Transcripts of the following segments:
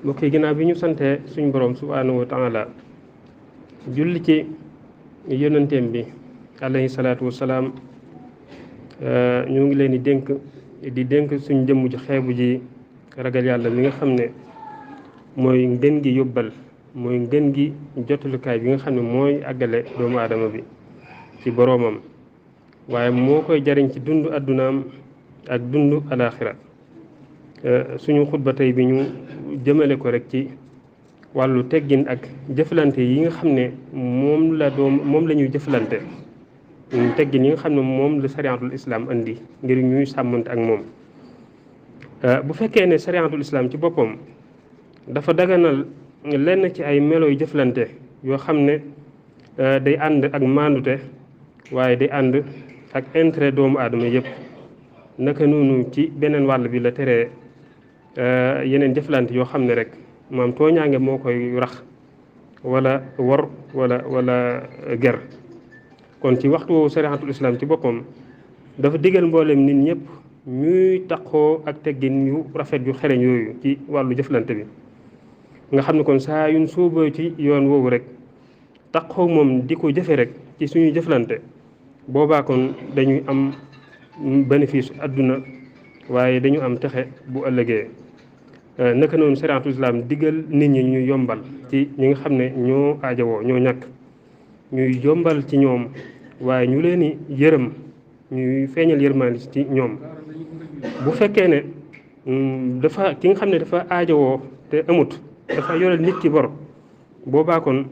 mbokk yi ginnaaw bi ñu santee suñ borom subhaanahu wa taala julli ci yonenteem bi alayhi salaatu wasalaam ñu ngi leen di dénk suñ jëmm ji xeebu ji ragal yàlla mi nga xam ne mooy ngën gi yóbbal mooy ngën gi jotalukaay bi nga xam ne mooy àggale doomu aadama bi ci boroomam waaye moo koy jariñ ci dund addunaam ak dund alaaxira suñu xutba tey bi ñu jëmale ko rek ci wàllu teggin ak jëflante yi nga xam ne moom la ñuy jëflante teggin yi nga xam ne moom la sariyatul islam andi ngir ñuy sàmmante ak moom bu fekkee ne sariyatul islam ci boppam dafa daganal lenn ci ay melo yu jëflante yoo xam ne day ànd ak maandute waaye day ànd ak intérêt doomu aadama yëpp naka noonu ci beneen wàll bi la teree yeneen jëflante yoo xam ne rek maam tooñaange moo koy rax wala wor wala ger kon ci waxtu woowu sariyatul islam ci boppam dafa digal mboolem nit ñëpp ñuy taqoo ak teggin yu rafet yu xereñ yooyu ci wàllu jëflante bi nga xam ne kon saa yuñ sóoboo ci yoon woowu rek taqoo moom di ko jëfe rek ci suñuy jëflante boobaa kon dañuy am bénéfice àdduna waaye dañu am texe bu ëllëgee naka noonu sariyatul islam digal nit ñi ñu yombal ci ñi nga xam ne ñoo aajowoo ñoo ñàkk ñuy yombal ci ñoom waaye ñu leen di yërëm ñuy feeñal yërmande ci ñoom bu fekkee ne dafa ki nga xam ne dafa aajowoo te amut dafa yoreel nit ki bor boobaa kon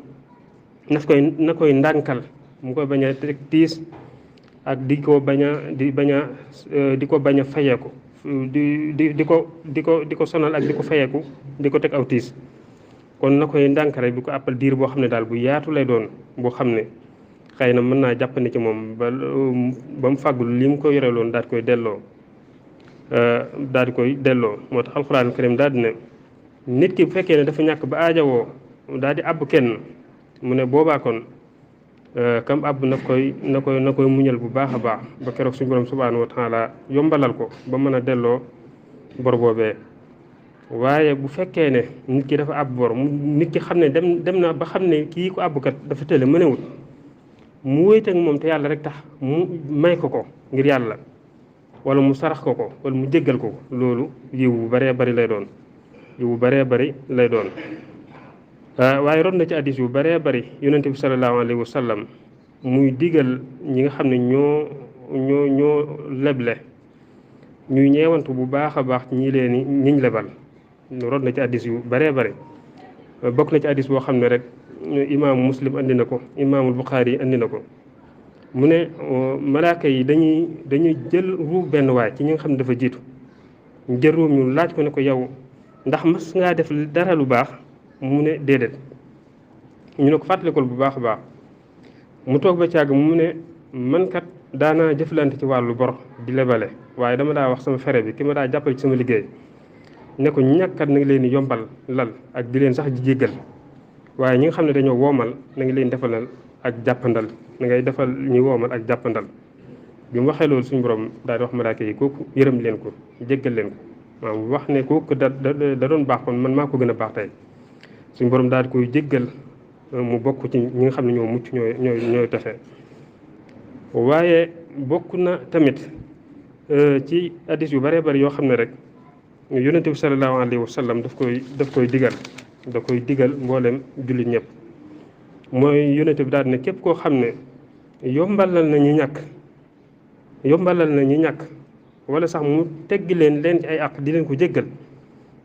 na koy ndànkal mu koy bañ a teg tiis ak di ko bañ a fayeeku di ko sonal ak di ko fayeeku di ko teg aw tiis kon na koy ndànkare bi ko àppal diir boo xam ne daal bu yaatu lay doon boo xam ne xëy na mën naa jàppandi ci moom ba mu fàggul li mu ko yoreloon daal di koy delloo moo tax alxuraan karim daal di ne nit ki bu fekkee ne dafa ñàkk ba aajawoo daal di àbb kenn mu ne boobaa kon kam àbb na koy muñal bu baax a baax ba keroog suñu borom subhaanahu wa taala yombalal ko ba mën a delloo bor boobee waaye bu fekkee ne nit ki dafa àbb bor nit ki xam ne dem na ba xam ne kii ko àbbkat dafa tële mënewut mu wéyteeg moom te yàlla rek tax mu may ko ngir yàlla wala mu sarax ko wala mu jéggal ko loolu yiw bu bëree bëri lay doon waaye rot na ci hadiis yu bëree bëri yonente bi salallaahu alayhi wa sallam muy digal ñi nga xam ne ñoo leble ñuy ñeewantu bu baax a baax ñiñ lebal rot na ci hadiis yu bëree bëri bokk na ci hadiis boo xam ne rek imaamu muslim andi na ko imaamul buxaari yi andi na ko mu ne malaaka yi dañuy jël ruub benn waay ci ñi nga xam ne dafa jiitu ñu jël ruub ñu laaj ko ne ko yow ndax mas ngaa def dara lu baax mu ne déedéet ñu ne ko fàttalikul bu baax a baax mu toog ba càgg mu ne man kat daanaa jëflante ci wàllu bor di lebale waaye dama daa wax sama fere bi ki ma daa jàppale ci sama liggéey ne ko ñàkkat na nga leen di yombal lal ak di leen sax di jéggal waaye ñi nga xam ne dañoo woomal na nga leen defalal ak jàppandal na ngay defal ñi woomal ak jàppandal bi mu waxee loolu suñu borom daal di wax malaaka yi kooku yërëm leen ko jéggal leen ko maanaam wax ne kooku da doon baax kon man maa ko gën a baax tey suñu borom daal di koy jéggal mu bokk ci ñi nga xam ne ñoo mucc ñooy texe waaye bokk na tamit ci hadiis yu bëree bëri yoo xam ne rek yonente bi salallaahu alayhi wa sallam daf koy digal mboolem jullit ñëpp mooy yonente bi daal ne képp koo xam ne yombalal na ñu ñàkk wala sax mu teggi leen ci ay àq di leen ko jéggal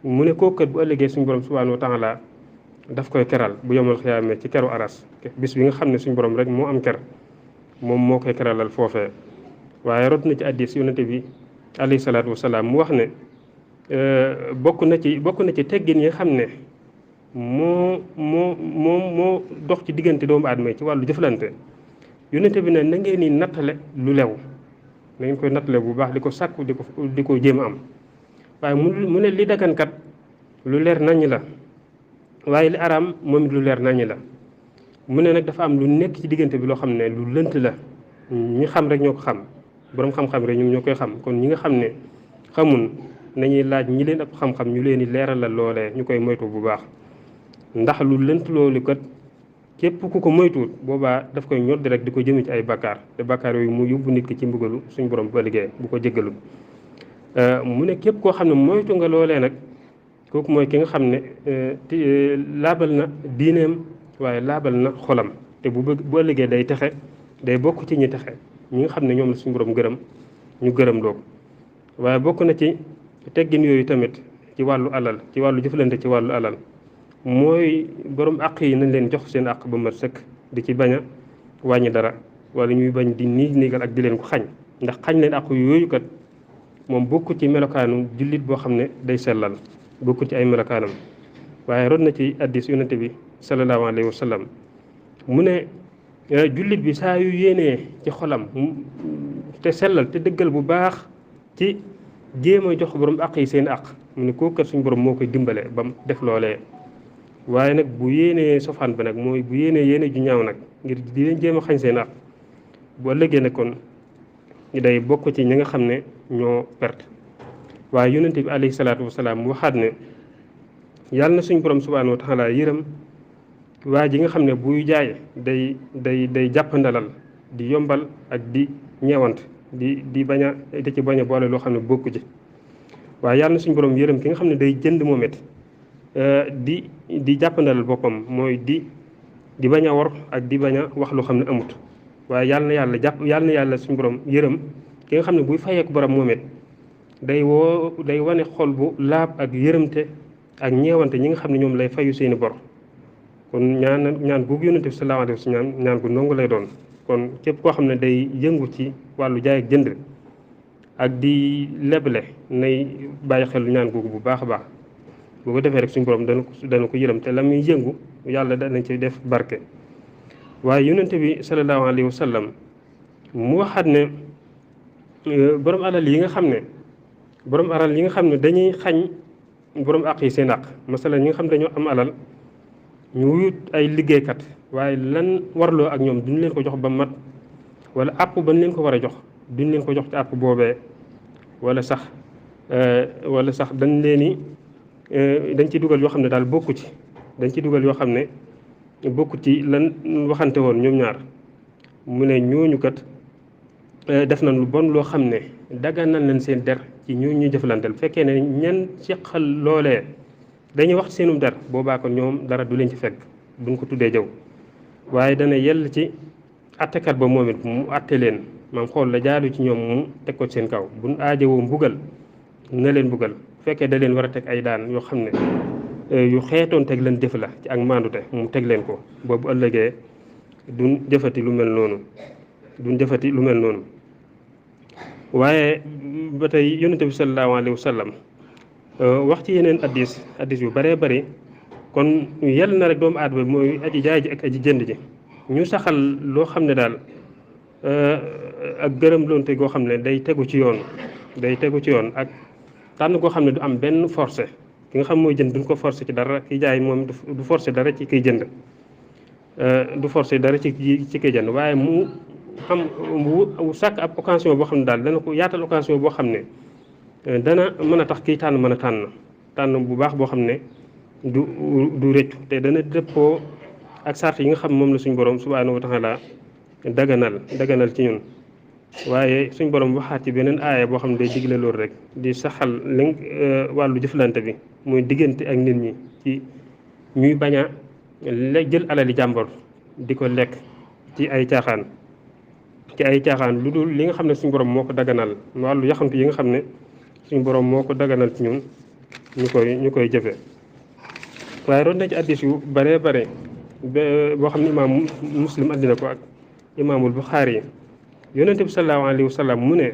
mu ne kooku kat bu ëllëgee suñu borom subhaanahu wa taala daf koy keral bu yomal xiyaamee ci keru aras bis bi nga xam ne suñu borom rek moo am ker moom moo koy keralal foofee waaye rot na ci hadiis yonente bi alayhi salaatu wasalaam mu wax ne bokk na ci teggin yi nga xam ne moo dox ci diggante doomu aadama yi ci wàllu jëflante yonente bi ne na ngeen ni nattale lu lew na ngeen koy nattale bu baax di ko sàkku di ko jéem a am waaye mu ne li dagankat lu leer naññ la waaye li araam moom it lu leer naññ la mu ne nag dafa am lu nekk ci diggante bi loo xam ne lu lënt la ñi xam rek ñoo ko xam boroom xam-xam rek ñoom ñoo koy xam kon ñi nga xam ne xamun nañuy laaj ñi leen ëpp xam-xam ñu leen di leeralal loolee ñu koy moytu bu baax ndax lu lënt loolu kat képp ku ko moytuwul boobaa daf koy ñoddi rek di ko jëme ci ay bakkaar te bakkaar yooyu mu yóbbu nit ki ci mbugalu suñ borom ba liggéey bu ko jéggalul mu ne képp koo xam ne moytu nga loolee nag kooku mooy ki nga xam ne laabal na diineem waaye laabal na xolam te bu ëllëgee day texe day bokk ci ñi texe ñi nga xam ne ñoom la suñu borom gërëm ñu gërëm loo ko waaye bokk na ci teggin yooyu tamit ci wàllu alal ci wàllu jëflante ci wàllu alal mooy borom àq yi nañ leen jox seen àq ba mat sëkk di ci bañ a wàññi dara wala ñuy bañ di niigal ak di leen ko xañ ndax xañ leen àq yooyu kat moom bokku ci melokaanu jullit boo xam ne day sellal bokku ci ay melokaanam waaye rod na ci addis yonente bi sallallahu alayhi wa sallam mu ne jullit bi saa yu yéenee ci xolam te sellal te dëggal bu baax ci jéem a jox borom àq yi seen àq mu ne kooku kat suñu borom moo koy dimbale ba mu def loolee waaye nag bu yéenee sofaan ba nag mooy bu yéenee yéene ju ñaaw nag ngir di leen jéem a xañ seen àq bu ëllëgee nag kon day bokk ci ñi nga xam ne ñoo perte waaye yonente bi alayhi salaatu wasalaam waxaat ne yàlla na suñu borom subhaanahu wa taala yërëm waa ji nga xam ne buy jaay day jàppandalal di yombal ak di ñeewant di bañ a da ci bañ a boole loo xam ne bokku ci waaye yàlla na suñu borom yërëm ki nga xam ne day jënd moom it di jàppandalal boppam mooy di bañ a wor ak di bañ a wax loo xam ne amut waaye yàlla na yàlla suñu borom yërëm ki nga xam ne buy fayeeku borom moom it day wane xol bu laab ak yërëmte ak ñeewante ñi nga xam ne ñoom lay fayu seeni bor kon ñaan googu yonente bi sallallahu alayhi wa sallam ñaan gu ndongu lay doon kon képp koo xam ne day yëngu ci wàllu jaay ak jënd ak di leble nay bàyyi xel ñaan googu bu baax a baax bu ko defee rek suñu borom dana ko yërëm te la muy yëngu yàlla dana ci def barke waaye yonente bi sallallahu alayhi wa sallam mu waxaat ne borom alal yi nga xam ne dañuy xañ borom àq yi seen àq masalan ñi nga xam ne dañoo am alal ñu wut ay liggéeykat waaye lan warloo ak ñoom duñ leen ko jox ba mat wala àpp bañ leen ko war a jox duñ leen ko jox ci àpp boobee wala sax dañ ci dugal yoo xam ne daal bokku ci dañ ci dugal yoo xam ne bokku ci lan waxante woon ñoom ñaar mu ne ñooñu kat def nañ lu bon loo xam ne daganal leen seen der ci ñooñu ñu jëflanteel fekkee ne ñan seqal loolee dañuy wax seenum der boobaa ko ñoom dara du leen ci fekk buñ ko tuddee jëw waaye dana yell ci attekat ba moom it mu atte leen maam xool la jaadu ci ñoom mu teg ko seen kaw buñ aajowoo mbugal na leen mbugal fekkee da leen war a teg ay daan yoo xam ne yu xeetoon teg leen jëf la ci ak maandute mu teg leen ko boobu ëllëgee duñ jëfati lu mel noonu waaye ba tey yonente bi sallallahu alayhi wa sallam wax ci yeneen addis yu bëree bëri kon yell na rek doomu aadama mooy aji jaay ji ak aji jënd ji ñu saxal loo xam ne daal ak gërëm loonte goo xam ne day tegu ci yoon ak tànn goo xam ne du am benn forcé ki nga xam mooy jënd duñ ko forcé ci dara ki jaay moom du forcé dara ci kiy jënd ci kiy jënd waaye mu sàkk ab occasion boo xam ne daal dana ko yaatal occasion boo xam ne dana mën a tax kiy tànn mën a tànn bu baax boo xam ne du rëccu te dana dëppoo ak sart yi nga xam moom la suñ borom subhanahu wa taala daganal ci ñun waaye suñ borom waxaat ci beneen aaya boo xam ne day digle loolu rek di saxal li wàllu jëflante bi muy diggante ak nit ñi ci ñuy bañ a jël alali jàmbor di ko lekk ci ay caaxaan lu dul li nga xam ne suñ borom moo ko daganal wàllu yaxantu yi nga xam ne suñ borom moo ko daganal ci ñun ñu koy jëfe waaye roon na ci addis yu bare boo xam ne imaam muslim andi na ko ak imaamul buxaari yi yonente bi sallallahu alayhi wa sallam mu ne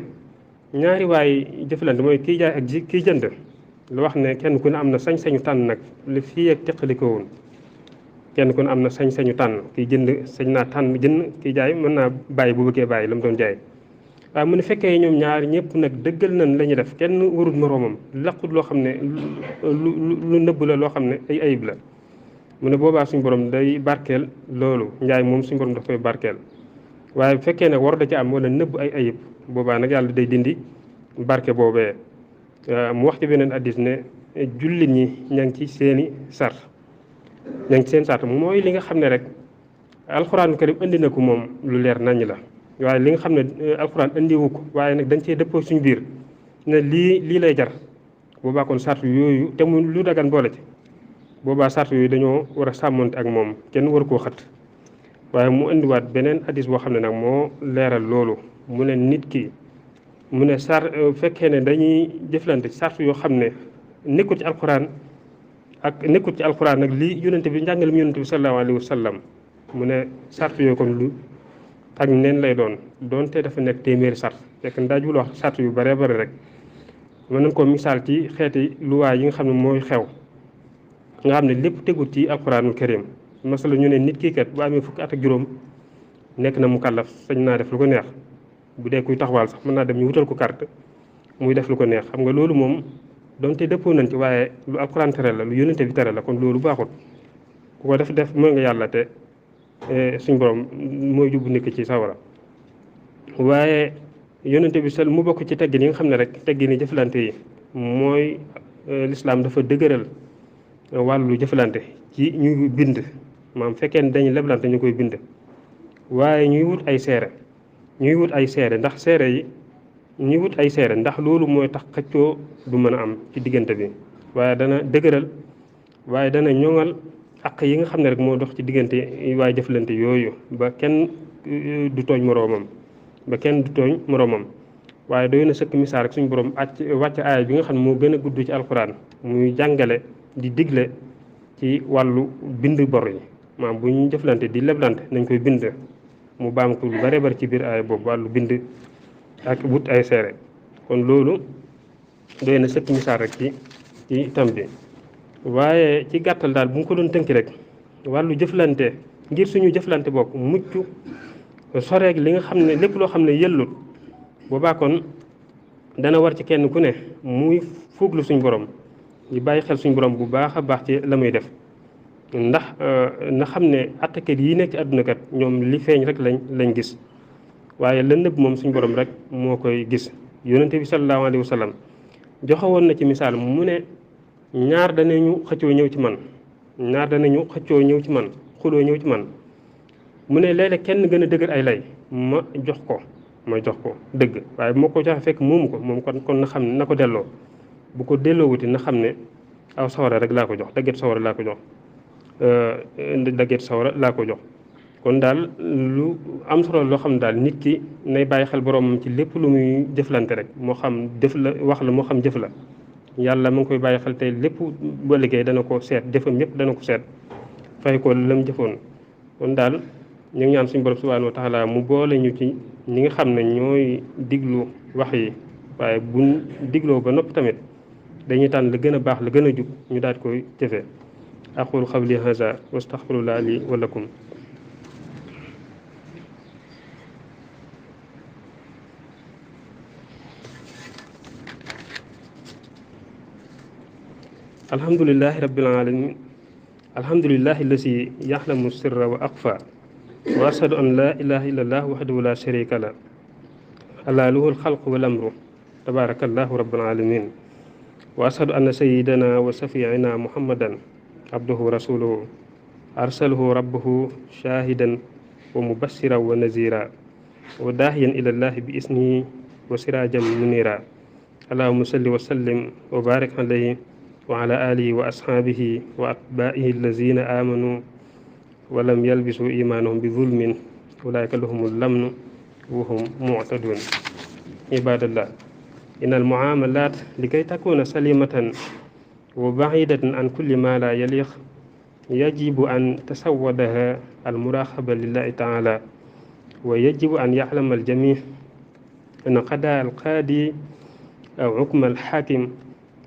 ñaari waay jëflante mooy kiy jaay ak kiy jënd lu wax ne kenn ku ne am na sañ-sañu tànn nag li fii ak teqalikowun kenn ku ne am na sañ-sañu tànn kiy jënd sañ naa tànn jënd kiy jaay mën naa bàyyi bu bëggee bàyyi la mu doon jaay waaye mu ne fekkee ñoom ñaar ñëpp nag dëggal nañ la ñuy def kenn warul moroomam laqut loo xam ne lu nëbb la loo xam ne ay ayib la mu ne boobaa suñu borom day barkeel loolu njaay moom suñu borom daf koy barkeel waaye bu fekkee nag war da ci am wala nëbb ay ayib boobaa nag yàlla day dindi barke boobee mu wax ci beneen addis ne jullit ñi ña ngi ci seeni sart ña ngi ci seen sart mooy li nga xam ne rek alxuraan karim indi na ko moom lu leer naññ la waaye li nga xam ne alxuraan indiwu ko waaye nag dañ cee dëppoo suñu biir ne lii lay jar boobaa kon sart yooyu te mu lu dagan boole ci boobaa sart yooyu dañoo war a sàmmonte ak moom kenn war koo xat waaye mu indiwaat beneen addis boo xam ne nag moo leeral loolu mu ne nit ki mu ne fekkee ne dañuy jëflante sart yoo xam ne nekkul ci alxuraan ak nekkul ci alxuraan nag lii yonente bi njàngalem yonente bi sallallahu alayhi wa sallam mu ne sart yooyu kon lu ak neen lay doonte dafa nekk téeméeri sart fekk ndaajul wax sart yu bëree bëri rek mën nañ ko misaal ci xeeti luwaay yi nga xam ne mooy xew nga xam ne lépp tegul ci alxuraanul karim masala ñu ne nit kii kat bu amee fukki at ak juróom nekk na mu kàllaf sañ naa def lu ko neex bu dee kuy taxawaal sax mën naa dem ñu wutal ko carte muy def lu ko neex xam nga loolu moom donte dëppoo nañ ci waaye lu alxuraan tere la lu yónnente bi tere la kon loolu baaxut ku ko def mooy nga yàlla te suñ borom mooy jubbu nit ki ci sawara waaye yónnente bi mu bokk ci teggin yi nga xam ne rek teggin yi jëflante yi mooy lislaam dafa dëgëral wàllu jëflante ci ñuy bind maam fekkee ne dañuy leblante ñu koy bind waaye ñuy wut ay seere ndax seere yi ñuy wut ay seere ndax loolu mooy tax xëccoo du mën a am ci diggante bi waaye dana dëgëral waaye dana ñoŋal ak yi nga xam ne rek moo dox ci diggante waaye jëflante yooyu ba kenn du tooñ moroomam waaye doy na sëkk misaal rek suñu borom wàcc aaya bi nga xam ne moo gën a gudd ci alxuraan muy jàngale di digle ci wàllu bind bor yi maanaam bu ñu jëflante di leblante nañ koy bind mu baam ko lu bare bari ci biir aaya boobu wàllu bind ak wut ay seere kon loolu doy na sëkk misaal rek ci tam bi waaye ci gàttal daal bu mu ko doon tënki rek wàllu jëflante ngir suñu jëflante bokk mucc soreeg li nga xam ne lépp loo xam ne yellut boobaa kon dana war ci kenn ku ne muy fuuglu suñ borom di bàyyi xel suñu borom bu baax a baax ci la muy def ndax na xam ne attakat yi nekk ci àdduna kat ñoom li feeñ rek lañ gis waaye la nëbb moom suñu borom rek moo koy gis yonente bi sallallahu alayhi wa sallam joxe woon na ci misaal mu ne ñaar danañu xëccoo ñëw ci man xuloo ñëw ci man mu ne léeg-léeg kenn gën a dëgër ay lay ma jox ko dëgg waaye bu ma ko joxe fekk moomu ko moom kon na xam ne na ko delloo bu ko delloo wuti na xam ne aw sawara rek laa ko jox dagget sawara laa ko jox kon daal lu am solo loo xam ne daal nit ki nay bàyyi xel boromam ci lépp lu muy jëflante rek moo xam def la wax la moo xam jëf la yàlla mu ngi koy bàyyi xel tey lépp ba liggéey dana ko seet jëfam yëpp dana ko seet fay ko lam jëfoon kon daal ñu ngi ñaan suñu borom subhanahu wa taala mu boole ñu ci ñi nga xam ne ñooy diglu wax yi waaye buñ digloo ba noppi tamit dañuy tànn la gën a baax la gën a jub ñu daal koy jëfee aqulu qawli haza wa astaghfirullah li wa lakum alhamdulillahi rabbil alamin alhamdulillahi allasi yaxlamu sirra wa aqfa wa ashadu an la ilaha illallah wahdahu la sharika la ala lahu alxalq wal amru tabarakallahu rabbil alamin wa ashadu anna sayyidana wa safiina muhammadan abduhu wa rasuluhu arsalahu rabbuhu shahidan wa mubassiran wa nazira wa daahiyan ila llahi bi isnihi wa sirajan munira allahumma salli wa sallim wa barik alayhi wa ala alihi wa ashaabihi wa atbaa'ihi allazina amanu wa lam yalbisu imaanahum bi zulmin ulaa'ika lahumul lamnu wa hum mu'tadun ibadallah inna al muamalat likay takuna salimatan wa ba'idatan an kulli ma la yaliq yajibu an tasawwadaha al muraqaba lillahi ta'ala wa yajibu an ya'lama al jami' anna qadaa al qaadi aw hukma al hakim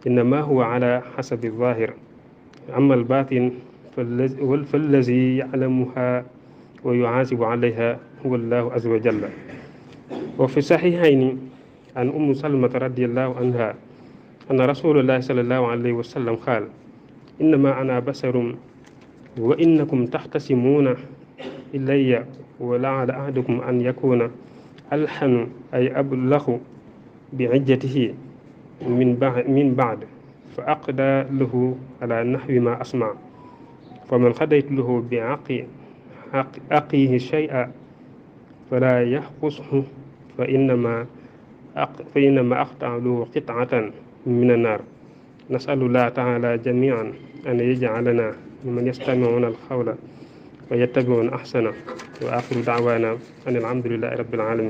innama huwa ala hasabi zahir amma al batin fallazi ya'lamuha wa yu'asibu alayha huwa allahu azza wa jalla wa fi sahihayni an ummu salmata radiyallahu anha anna rasulullahi sallallahu alayhi wa sallam qaala innama ana basharun wa innakum taxtasimuuna ilayya wa la'alla ahadakum an yakuna alhanu ay ablaxu bi ijjatihi من بعد فأقدى له على نحو ما أسمع فمن قضيت له أقيه شيئا فلا يحقصه فإنما أقطع له قطعة من النار. نسأل الله تعالى جميعا أن يجعلنا ممن يستمعون القول ويتبعون أحسنه وآخر دعوانا أن الحمد لله رب العالمين.